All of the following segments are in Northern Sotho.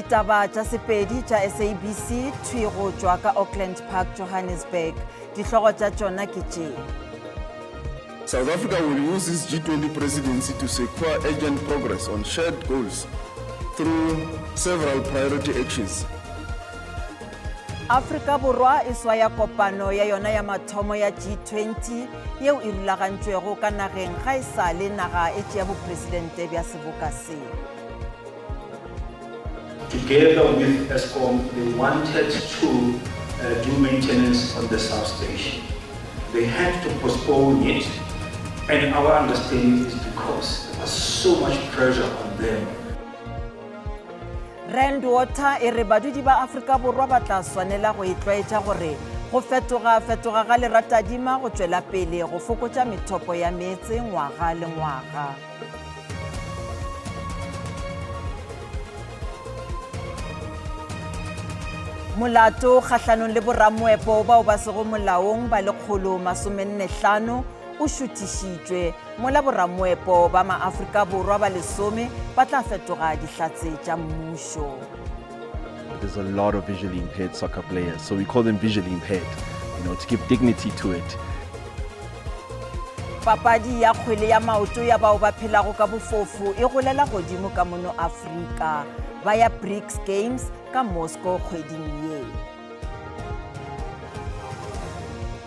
Ditaba tša Sepedi tša SABC thwi go tšwa ka Auckland Park, Johannesburg. Dihlogo tša tšona ke tše. South Africa will use its G20 presidency to secure urgent progress on shared goals through several priority actions. Afrika Borwa e swaya kopano ya yona ya mathomo ya G20 yeo e rulagantšwego ka nageng ga e sa le naga e tšea bopresidente bja seboka se. Together with Eskom, they wanted to uh, do maintenance on the substation. They had to postpone it, and our understanding is because there was so much pressure on them. Rand Water e re badudi ba Afrika Borwa ba tla swanela go itlwaetša gore go fetoga-fetoga ga leratadima go tšwela pele go fokotša methopo ya meetse ngwaga le ngwaga. Molato kgahlanong le boramoepo bao ba sego molaong ba lekgolo masomennehlano o šuthišitšwe mola boramoepo ba maAfrika Borwa ba lesome ba tla fetoga dihlatse tša mmušo. There's a lot of visually impaired soccer players, so we call them visually impaired, you know, to give dignity to it. Papadi ya kgwele ya maoto ya bao ba phelago ka bofofu e golela godimo ka mono Afrika. Ba ya BRICS Games ka Moscow kgweding ye.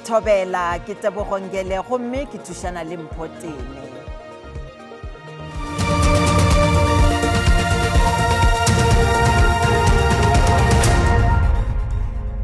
Thobela ke Tebogo Ngele gomme ke thušana le Mpho Tene.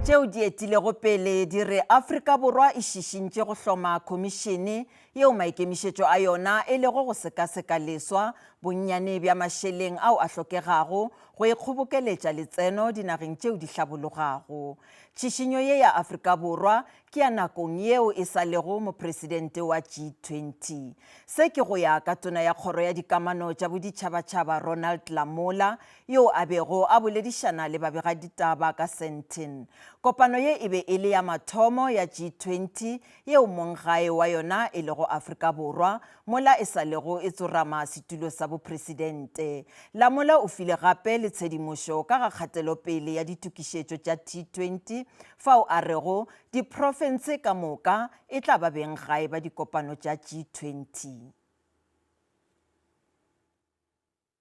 Tšeo di etilego pele di re Afrika Borwa e šišintše go hloma khomišene yeo maikemišetšo a yona e lego go sekaseka leswa bonnyane bja mašeleng ao a hlokegago go ikgobokeletša letseno dinageng tšeo di hlabologago. Tšhišinyo ye ya Afrika Borwa ke ya nakong yeo e sa lego mopresidente wa G20. Se ke go ya ka Tona ya Kgoro ya Dikamano tša Boditšhabatšhaba Ronald Lamola yo a bego a boledišana le babegaditaba ka Sandton. Kopano ye e be e le ya mathomo ya G20 yeo monggae wa yona e lego Afrika Borwa mola e sa lego e tsorama setulo sa bopresidente. Lamola o file gape le tshedimošo ka ga kgatelopele ya ditokišetšo tša T20 fao a rego diprofense ka moka e tla ba benggae ba dikopano tša G20.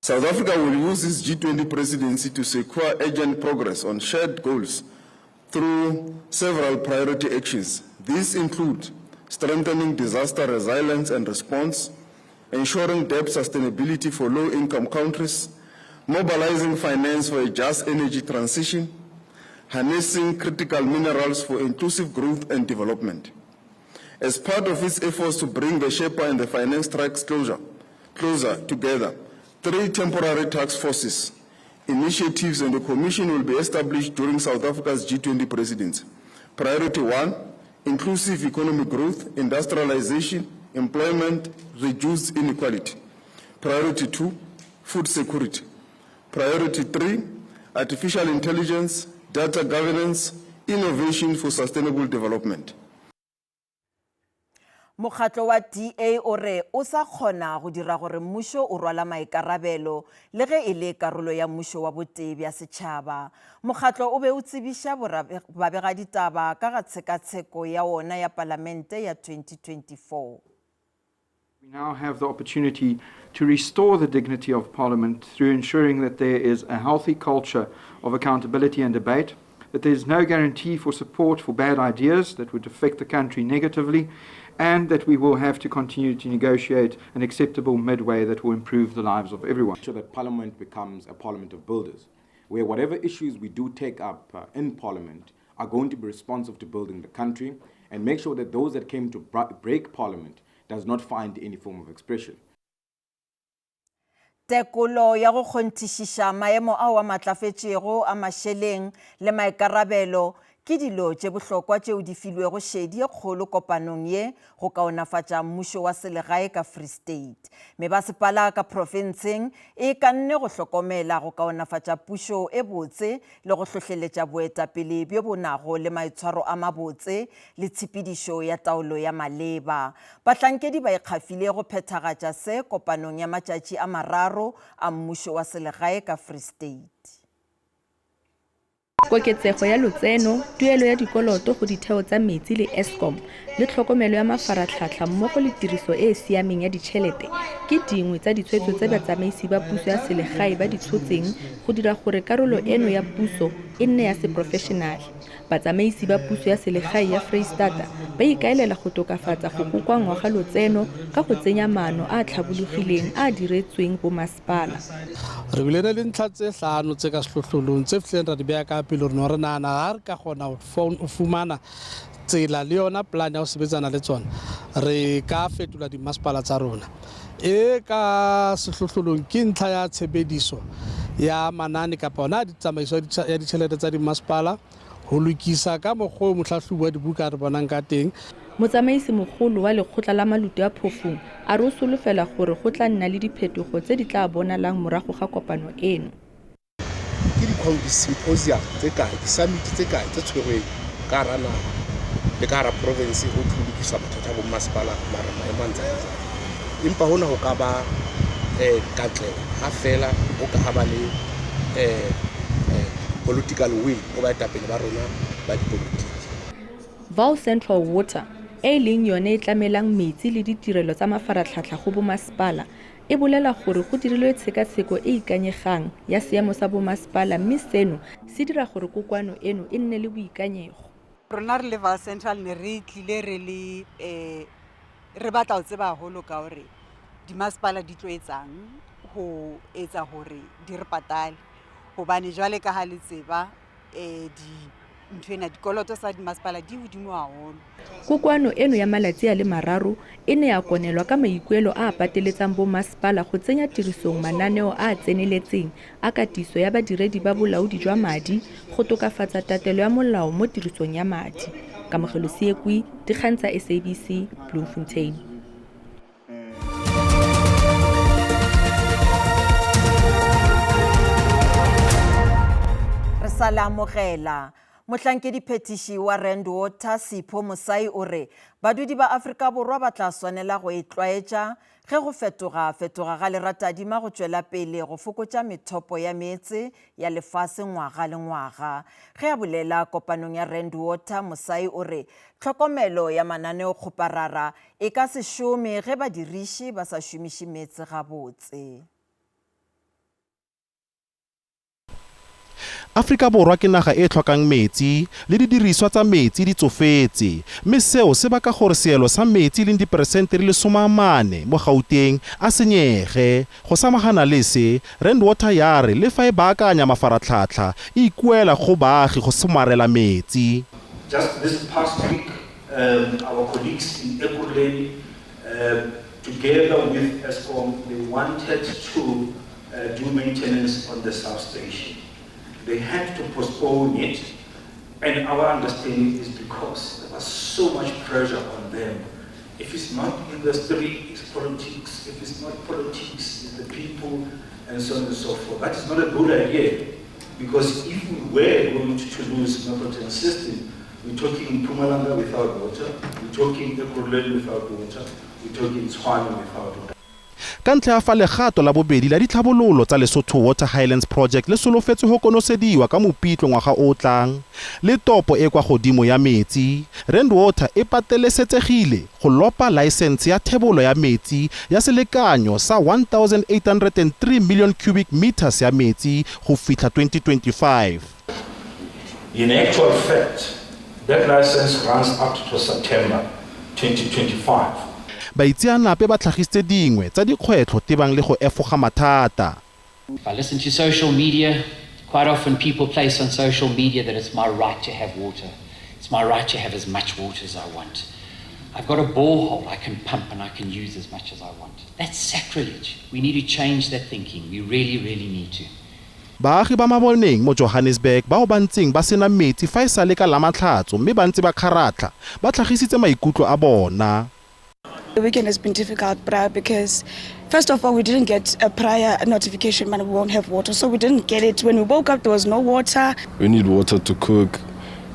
South Africa will use its G20 presidency to secure urgent progress on shared goals through several priority actions. These include strengthening disaster resilience and response, ensuring debt sustainability for low-income countries, mobilizing finance for a just energy transition, harnessing critical minerals for inclusive growth and development. As part of its efforts to bring the Sherpa and the finance tracks closer, closer together, three temporary task forces, initiatives and a commission will be established during South Africa's G20 presidency. Priority one, inclusive economic growth, industrialization, employment, reduced inequality. Priority two, food security. Priority three, artificial intelligence, data governance, innovation for sustainable development. Mokgatlo wa DA o re o sa kgona go dira gore mmušo o rwala maikarabelo le ge e le karolo ya mmušo wa botee bja setšhaba. Mokgatlo o be o tsebiša babegaditaba ka ga tshekatsheko ya wona ya palamente ya 2024. We now have the opportunity to restore the dignity of Parliament through ensuring that there is a healthy culture of accountability and debate, that there is no guarantee for support for bad ideas that would affect the country negatively, and that we will have to continue to negotiate an acceptable midway that will improve the lives of everyone. So that Parliament becomes a parliament of builders, where whatever issues we do take up uh, in Parliament are going to be responsive to building the country and make sure that those that came to break Parliament does not find any form of expression. Tekolo ya go kgonthišiša maemo ao a matlafetšego a mašeleng le maikarabelo ke dilo tše bohlokwa tšeo di filwego šedi ye kgolo kopanong ye go kaonafatša mmušo wa selegae ka Free State. Mebasepala ka profenseng e ikanne go hlokomela go kaonafatša pušo e botse le go hlohleletša boetapele bjo bo nago le maitshwaro a mabotse le tshepedišo ya taolo ya maleba. Bahlankedi ba ikgafile go phethagatša se kopanong ya matšatši a mararo a mmušo wa selegae ka Free State. Koketsego ya lotseno, tuelo ya dikoloto go ditheo tsa metsi le Eskom le tlhokomelo ya mafaratlhatlha mmogo le tiriso e e siameng ya ditšhelete ke dingwe tsa ditshwetso tse batsamaisi ba puso ya selegae ba di tshotseng go dira gore karolo eno ya puso e nne ya seporofešenale. Batsamaisi ba puso ya selegae ya Freistata ba ikaelela go tokafatsa go kokoanngwa ga lotseno ka go tsenya maano a a tlhabologileng a a diretsweng bomasepala. Re bile ne le ntlha tse hlano tse ka sehlohlolong tse fihlileng ra di beya ka pele gore no re nahana ha re ka kgona go fumana tsela le yona plan ya go sebetsana le tsona re ka fetola dimasepala tsa rona. E ka sehlohlolong ke ntlha ya tshebediso ya manane kapa ona tsamaiso ya ditjhelete tsa dimasepala ho lokisa ka mokgwa o mohlahlobi wa dibuka a re bonang ka teng. Motsamaisi mogolo wa lekgotla la Maluti a Phofung a re o solofela gore go tla nna le diphetogo tse di tla bonalang morago ga kopano eno. Ke di-symposium tse kae, di-summit tse kae tse tshwerweng ka hara naha le ka hara province ho thwe ho lokiswa mathata a bommasepala mara maemo a ntse a le jwalo. Empa hona ho ka ba um katleho ha feela ho ka ha ba le um political will ho baetapele ba rona ba dipolotiki. Vaal Central Water, e e leng yone e tlamelang metsi le ditirelo tsa mafaratlhatlha go bomasepala, E bolela gore go dirilwe tshekatsheko e e ikanyegang ya seemo sa bomasepala mme seno se dira gore kokoano eno e nne le boikanyego. Rona re le Vaal Central ne re tlile re le um re batla go tseba haholo ka gore dimasepala di tlo etsang ho etsa hore di re patale hobane jwale ka ha le tseba um nthwena dikoloto tsa dimasepala di hodimo haholo. Kokoano eno ya malatsi a le mararo e ne ya konelwa ka maikuelo a a pateletsang bomasepala go tsenya tirisong mananeo a a tseneletseng a katiso ya badiredi ba bolaodi jwa madi go tokafatsa tatelo ya molao mo tirisong ya madi. Kamogelo Seekwi, Dikgang tsa SABC, Bloemfontein. Re sa le amogela. Mohlankediphethiši wa Rand Water Sipho Mosai o re badudi ba Afrika Borwa ba tla swanela go itlwaetša ge go fetoga fetoga ga leratadima go tšwela pele go fokotša methopo ya meetse ya lefase ngwaga le ngwaga. Ge a bolela kopanong ya Rand Water, Mosai o re tlhokomelo ya mananeokgoparara E ka se šome ge badiriši ba sa šomiše meetse gabotse. Afrika Borwa ke naga e tlhokang metsi, le didiriswa tsa metsi di tsofetse, mme seo se baka gore seelo sa metsi e leng diperesente di le 40 mo Gauteng a senyege. Go samagana le se, Rand Water ya re le fa e baakanya mafaratlhatlha, e ikuela go baagi go somarela metsi. Just this past week, um, our colleagues in Ekurhuleni, um, together with Eskom, they wanted to uh, do maintenance on the substation. They had to postpone it, and our understanding is because there was so much pressure on them. If it's not industry, it's politics. If it's not politics, it's the people, and so on and so forth. That is not a good idea, because if we were going to lose Mapleton system, We're talking Mpumalanga without water, we're talking Ekurhuleni without water, we're talking Tshwane without water. Ka ntlha ya fa legato la bobedi la ditlhabololo tsa Lesotho Water Highlands Project le solofetswe go konosediwa ka Mopitlo ngwaga o o tlang, le topo e kwa godimo ya metsi, Rand Water e patelesetsegile go lopa laesense ya thebolo ya metsi ya selekanyo sa 1,803 million cubic metres ya metsi go fitlha 2025. In actual fact, that license runs up to September 2025. Baitseanape ba tlhagisitse dingwe tsa dikgwetlho tebang le go efoga mathata. If I listen to social media, quite often people place on social media that it's my right to have water. It's my right to have as much water as I want. I've got a borehole I can pump and I can use as much as I want. That's sacrilege. We need to change that thinking. We really, really need to. Baagi ba Maboneng mo Johannesburg bao ba ntseng ba sena metsi fa e sale ka Lamatlhatso mme ba ntse ba kgaratlha, ba tlhagisitse maikutlo a bona. The weekend has been difficult, bra, because first of all, we didn't get a prior notification man, we won't have water. So we didn't get it. When we woke up, there was no water. We need water to cook,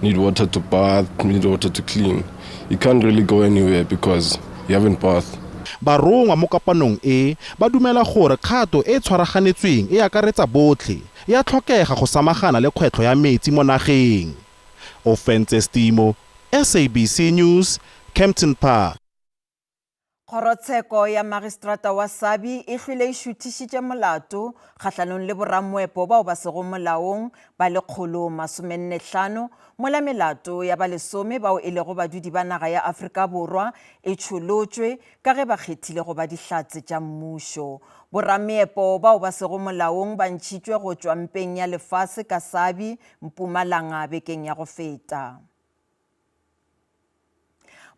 need water to bath, need water to clean. You can't really go anywhere because you haven't bathed. Barongwa mo kopanong e ba dumela gore kgato e e tshwaraganetsweng e akaretsa botlhe e a tlhokega go samagana le kgwetlho ya metsi mo nageng. Ofentse Stimo, SABC News, Kempton Park. Kgorotsheko ya Magistrata wa Sabi e hlwile e šuthišitše molato kgahlanong le boramoepo bao ba sego molaong ba 145 mola melato ya ba lesome bao e lego badudi ba naga ya Afrika Borwa e tšholotšwe ka ge ba kgethile go ba dihlatse tša mmušo. Borameepo bao ba sego molaong ba ntšhitšwe go tšwa mpeng ya lefase ka Sabi, Mpumalanga bekeng ya go feta.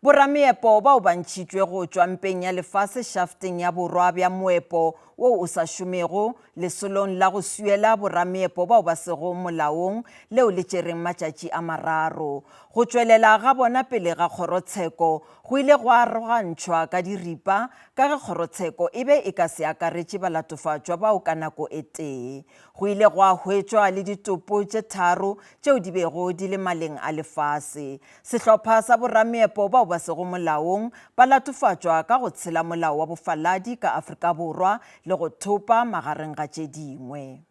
Borameepo bao ba ntšhitšwe go tšwa mpeng ya lefase shafteng ya borwa bja moepo wo o sa šomego lesolong la go swiela borameepo bao ba sego molaong leo le tšereng matšatši a mararo. Go tšwelela ga bona pele ga kgorotsheko go ile gwa arogantšhwa ka diripa ka ge kgorotsheko e be e ka se akaretše balatofatšwa bao ka nako e tee. Go ile gwa hwetšwa le ditopo tše tharo tšeo di bego di le maleng a lefase. Sehlopha sa borameepo bao ba sego molaong ba latofatšwa ka go tshela molao wa bofaladi ka Afrika Borwa le go thopa magareng ga tše dingwe.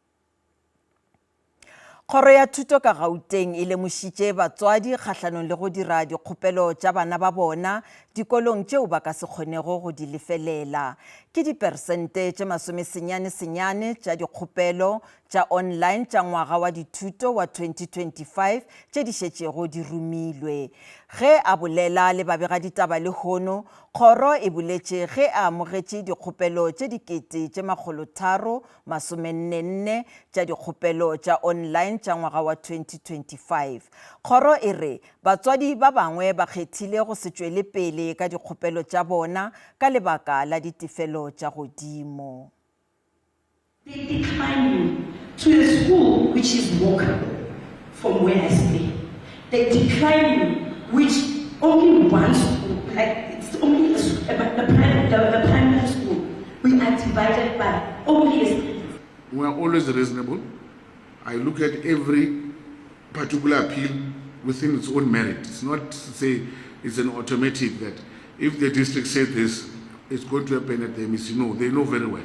Kgoro ya Thuto ka Gauteng e lemošitše batswadi kgahlanong le go dira dikgopelo tša bana ba bona dikolong tšeo ba ka se kgonego go di lefelela. Ke diperesente tše masomesenyane senyane tša dikgopelo tša online tša ngwaga wa dithuto wa 2025 tše di šetšego di romilwe. Ge a bolela le babegaditaba lehono, kgoro e boletše ge e amogetše dikgopelo tše 3344 tša dikgopelo tša online tša ngwaga wa 2025. Kgoro e re Batswadi ba bangwe ba kgethile go se tšwele pele ka dikgopelo tša bona ka lebaka la ditefelo tša godimo. They decline me to a school which is walkable from where I stay. They decline me which only one school, like it's only a, a, the, the, the primary school. We are divided by only a street. We are always reasonable. I look at every particular appeal within its own merit. It's not to say it's an automatic that if the district said this, it's going to happen at the MEC. No, they know very well.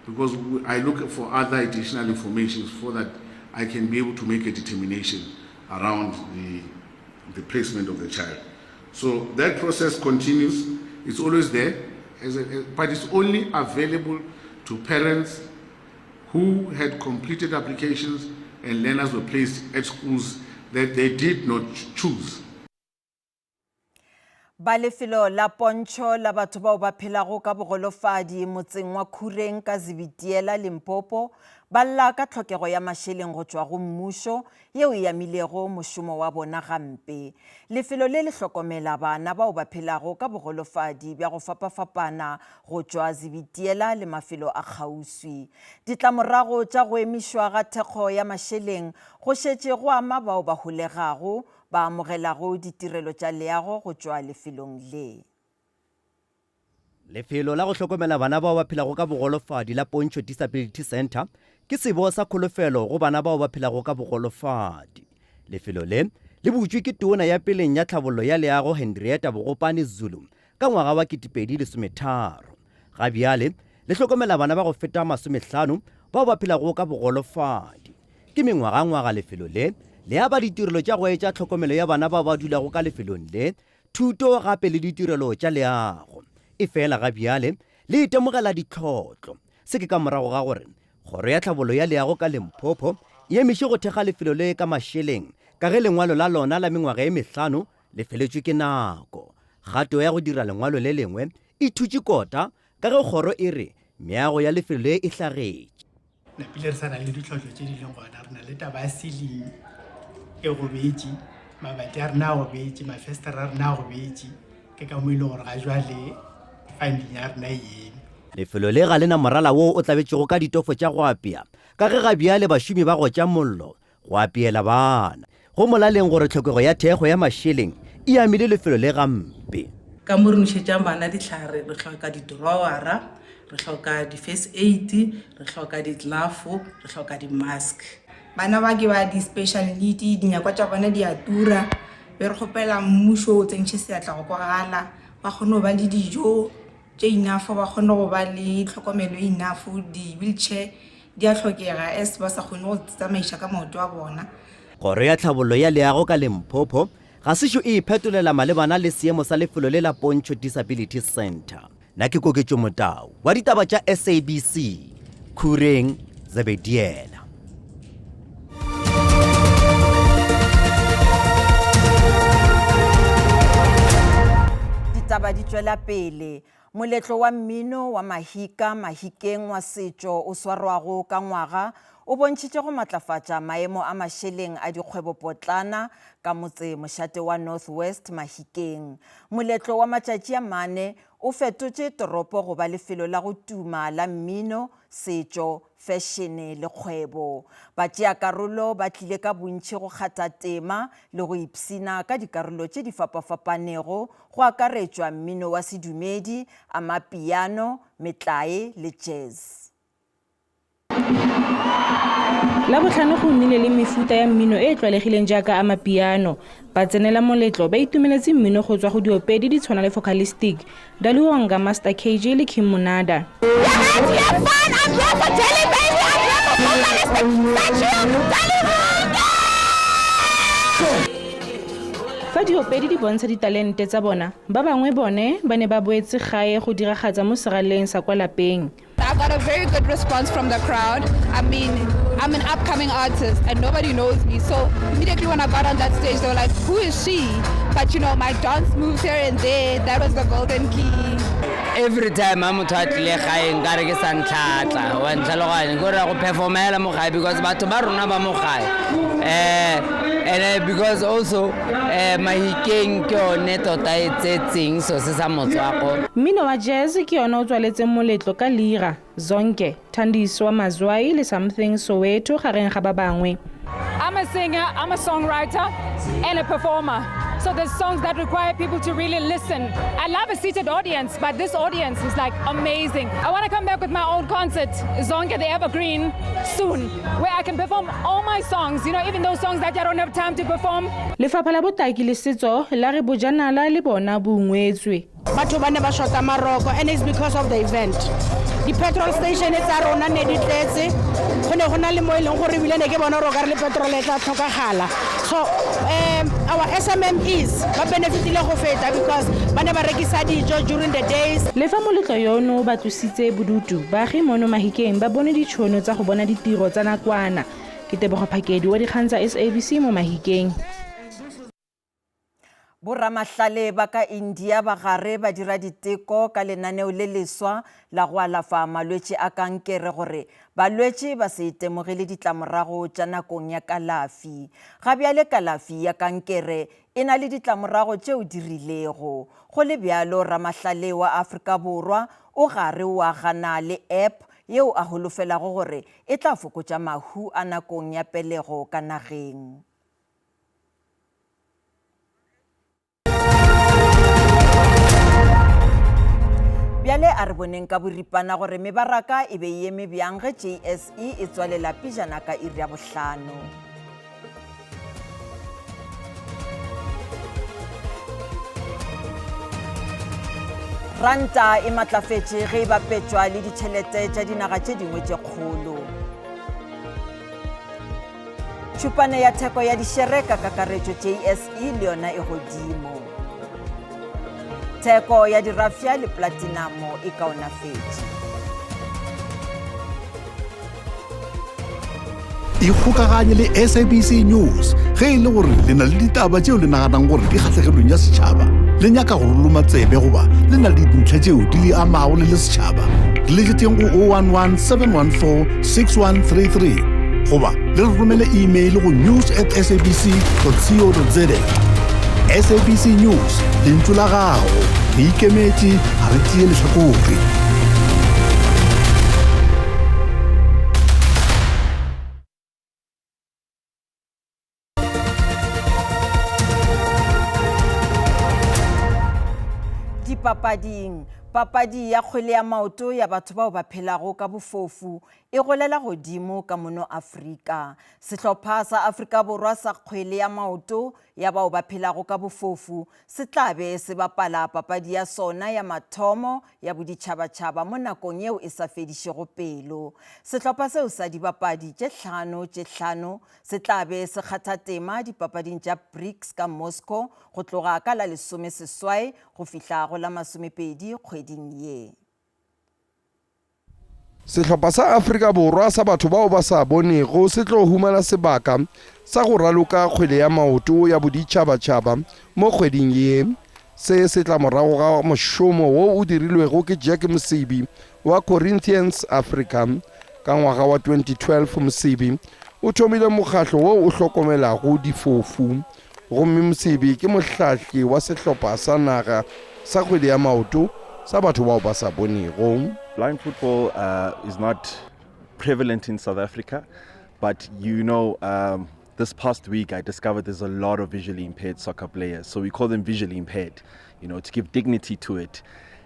Because I look for other additional information so that I can be able to make a determination around the, the placement of the child. So that process continues. It's always there, as a, but it's only available to parents who had completed applications and learners were placed at schools that they did not choose. Ba lefelo la pontšho la batho bao ba phelago ka bogolofadi motseng wa Khureng ka Zibitiela, Limpopo, ba lla ka tlhokego ya mašeleng go tšwa go mmušo yeo e amilego mošomo wa bona gampe. Lefelo le le hlokomela bana bao ba phelago ka bogolofadi bja go fapafapana go tšwa Zibitiela le mafelo a kgauswi. Ditlamorago tša go emišwa ga thekgo ya mašeleng go šetše go ama bao ba holegago ba amogelago ditirelo tša leago go tšwa lefelong le. Lefelo la go hlokomela bana bao ba phelago ka bogolofadi la Poncho Disability Centre ke sebo sa kholofelo go bana bao ba phelago ka bogolofadi. Lefelo le le butšwe ke Tona ya peleng ya Tlhabollo ya Leago Hendrietta Bogopane Zulu ka ngwaga wa 2013. Ga bjale le hlokomela bana ba go feta masomehlano bao ba phelago ka bogolofadi. Ke mengwagangwaga lefelo le le aba ditirelo tša go etša tlhokomelo ya bana bao ba dulago ka lefelong le thuto gape le ditirelo tša leago. Efela ga bjale le itemogela ditlhotlo. Se ke ka morago ga gore Kgoro ya Tlhabollo ya Leago ka Limpopo e emiše go thekga lefelo le ka mašeleng ka ge lengwalo la lona la mengwaga e mehlano le feletšwe ke nako. Kgato ya go dira lengwalo le lengwe e thutše kota ka ge kgoro e re meago ya lefelo le e hlagetše. Napile re sa na le ditlhohlo tše di leng gona. Re na le taba ya ceiling e gobetše, mabati a rena a gobetše, mafestere a rena a gobetše. Ke ka mo e le gore ga jwale funding ya rena e eme. Lefelo le ga le na morala wo o tlabetšego ka ditofo tša go apea ka ge ga bjale bašomi ba gotša mollo go apeela bana. Go molaleng gore tlhokego ya thekgo ya mašeleng e amile lefelo le gampe. Ka mo re nošetšang bana dihlare, re hloka di-drawera, re hloka di-first aid, re hloka di-glove, re hloka di-mask. Bana ba ke ba di-special need, dinyakwa tša bona di a tura. Be re kgopela mmušo o tsentšhe seatla go kwagala. ba kgone go ba le dijo tše enough, ba kgone go ba le tlhokomelo e enough, di-wheelchair di a hlokega as ba sa kgone go tsamaiša ka maoto a bona. Kgoro ya Tlhabollo ya Leago ka Limpopo ga sešo e iphetolela malebana le seemo sa lefelo le la Poncho Disability Centre. Nna ke Koketšo Motau wa ditaba tša SABC, Khureng, Zebediela. Ditaba di tšwela pele. Moletlo wa mmino wa Mahika Mahikeng wa setšo o swarwago ka ngwaga o bontšhitše go matlafatša maemo a mašeleng a dikgwebopotlana ka motse mošate wa North West Mahikeng. Moletlo wa matšatši a mane o fetotše toropo go ba lefelo la go tuma la mmino, setšo, fešene le kgwebo. Batšeakarolo ba tlile ka bontši go kgatha tema le go ipshina ka dikarolo tše di fapafapanego go akaretšwa mmino wa sedumedi, amapiano, metlae le jazz. Labohlano go nnile le mefuta ya mmino e e tlwaelegileng jaaka amapiano. Batsenela moletlo ba itumeletse mmino go tswa go diopedi di tshwana le Focalistic, Daliwonga, Master KG le King Monada. Fa diopedi di bontsha ditalente tsa bona, ba bangwe bone ba ne ba boetse gae go diragatsa mo seraleng sa kwa lapeng. I got a very good response from the crowd. I mean, I'm an upcoming artist and nobody knows me. So immediately when I got on that stage, they were like, who is she? But you know, my dance moves here and there, that was the golden key. Every time a motho a tlile gae nkare ke sa ntlhatla wa ntlhaloganya ke gore go performela mo gae because batho ba rona ba mo gae um and eh, because also um mahikeng ke one tota e tsetseng so se sa motswako Mmino wa jazz ke yona o tswaletseng moletlo ka lira, Zonke, Thandiswa Mazwai le Samthing Soweto gareng ga ba bangwe. I'm a singer, I'm a songwriter and a performer. So there's songs that require people to really listen. I love a seated audience, but this audience is like amazing. I want to come back with my own concert, Zonke the Evergreen, soon, where I can perform all my songs, you know, even those songs that I don't have time to perform. Lefapha la Botaki le Setso la re bojanala le bona bo ungwetswe. Batho ba ne ba shota maroko and it's because of the event. Di-petrol station tsa rona ne di tletse, go ne go na le mo e leng gore ebile ne ke bona gore o ka re le petrol e tla tlhokagala. So um our SMMEs ba benefitile go feta because ba ne ba rekisa dijo during the days. Le fa moletlo yono o ba tlositse bodutu, baagi mono Mahikeng ba bone ditšhono tsa go bona ditiro tsa nakwana. Ke Tebogo Phakedi wa dikgang tsa SABC mo Mahikeng. Boramahlale ba ka India ba gare ba dira diteko ka lenaneo le leswa la go alafa malwetši a kankere gore balwetši ba se itemogele ditlamorago tša nakong ya kalafi. Ga bjale kalafi ya kankere e na le ditlamorago tšeo di rilego. Go le bjalo, ramahlale wa Afrika Borwa o gare o agana le app yeo a holofelago gore e tla fokotša mahu a nakong ya pelego ka nageng. Bjale a re boneng ka boripana gore mebaraka e be e eme bjang ge JSE e tswalela pejana ka iri ya bohlano. Ranta e matlafetše ge e bapetšwa le ditšhelete tša dinaga tše dingwe tše kgolo. Tšhupane ya theko ya dišere ka kakaretšo JSE le yona e godimo. Theko ya dirafša le platinamo e kaonafetše. Ikgokaganye le SABC News ge e le gore le na le ditaba tšeo le naganang gore di kgahlegelong ya setšhaba, le nyaka go ruluma tsebe goba le na le dintlha tšeo di le amago le le setšhaba. Re letšetšeng go 011 714 6133 goba le re romele email go news at sabc co za. SABC News, lentšu la gago, re ikemetše, ga re tšee lehlakore. Dipapading, papadi ya kgwele ya maoto ya batho bao ba phelago ka bofofu e e golela godimo ka mono Afrika. Sehlopha sa Afrika Borwa sa kgwele ya maoto ya bao ba phelago ka bofofu se tla be se bapala papadi ya sona ya mathomo ya boditšhabatšhaba mo nakong yeo e sa fedišego pelo. Sehlopha seo sa dibapadi tše hlano tše hlano se tla be se kgatha tema dipapading tša BRICS ka Moscow go tloga ka la 18 go fihla go la 20 kgweding ye. Sehlopha sa Afrika Borwa sa batho bao ba sa bonego se tlo humana sebaka sa go raloka kgwele ya maoto ya boditšhabatšhaba mo kgweding ye. Se se tla morago ga mošomo wo o dirilwego ke Jack Msibi wa Corinthians Africa. Ka ngwaga wa 2012 Msibi o thomile mokgahlo wo o hlokomelago difofu gomme Msibi ke mohlahli wa sehlopha sa naga sa kgwele ya maoto sa batho bao ba sa bonego. Blind football uh, is not prevalent in South Africa, but you know, um, this past week I discovered there's a lot of visually impaired soccer players. So we call them visually impaired, you know, to give dignity to it.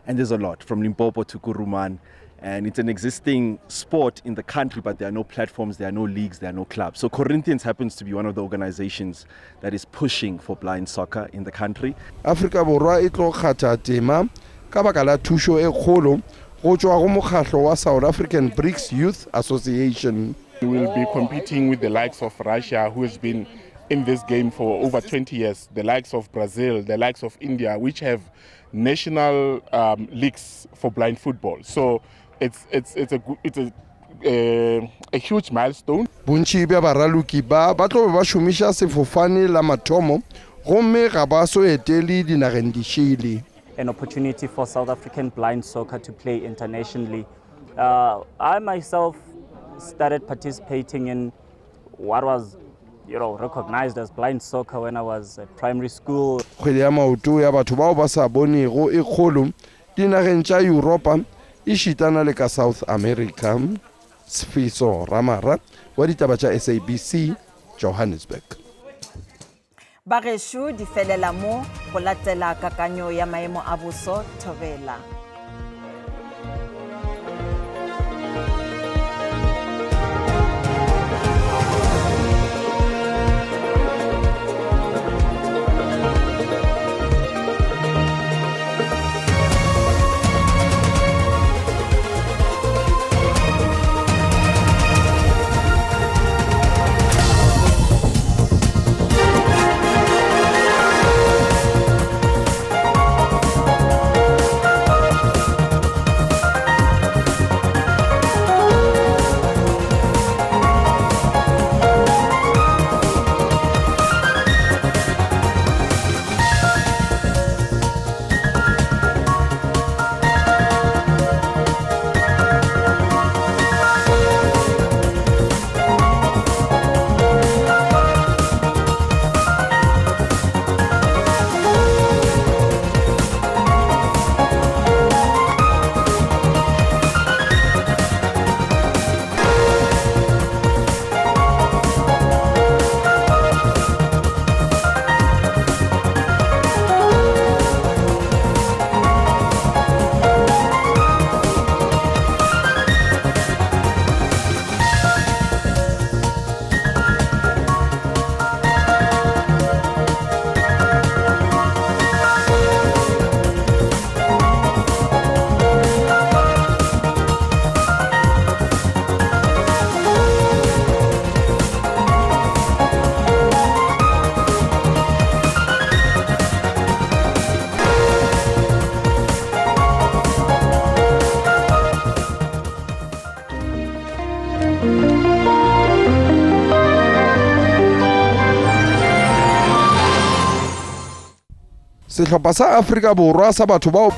And there's a lot from Limpopo to Kuruman. And it's an existing sport in the country, but there are no platforms, there are no leagues, there are no clubs. So Corinthians happens to be one of the organizations that is pushing for blind soccer in the country. Afrika Borwa e tlo kgatha tema ka baka la thušo e kgolo go tšwa go mokgahlo wa South African BRICS Youth Association. We will be competing with the likes of Russia, who has been in this game for over 20 years, the likes of Brazil, the likes of India, which have national um, leagues for blind football. So it's, it's, it's, a, it's a, uh, a huge milestone. Bontši bja baraloki ba ba tlo be ba šomiša sefofane la mathomo gomme ga ba so etele dinageng dišele. An opportunity for South African blind soccer to play internationally. Uh, I myself started participating in what was you know, recognized as blind soccer when I was at primary school. Kgwele ya maoto ya batho bao ba sa bonego e kgolo dinageng tša Yuropa e šitana le ka South America. Sfiso Ramara wa ditaba tša SABC, Johannesburg. Bagešo di felela mo go latela kakanyo ya maemo a boso thobela. Sehlopha sa Afrika Borwa sa batho bao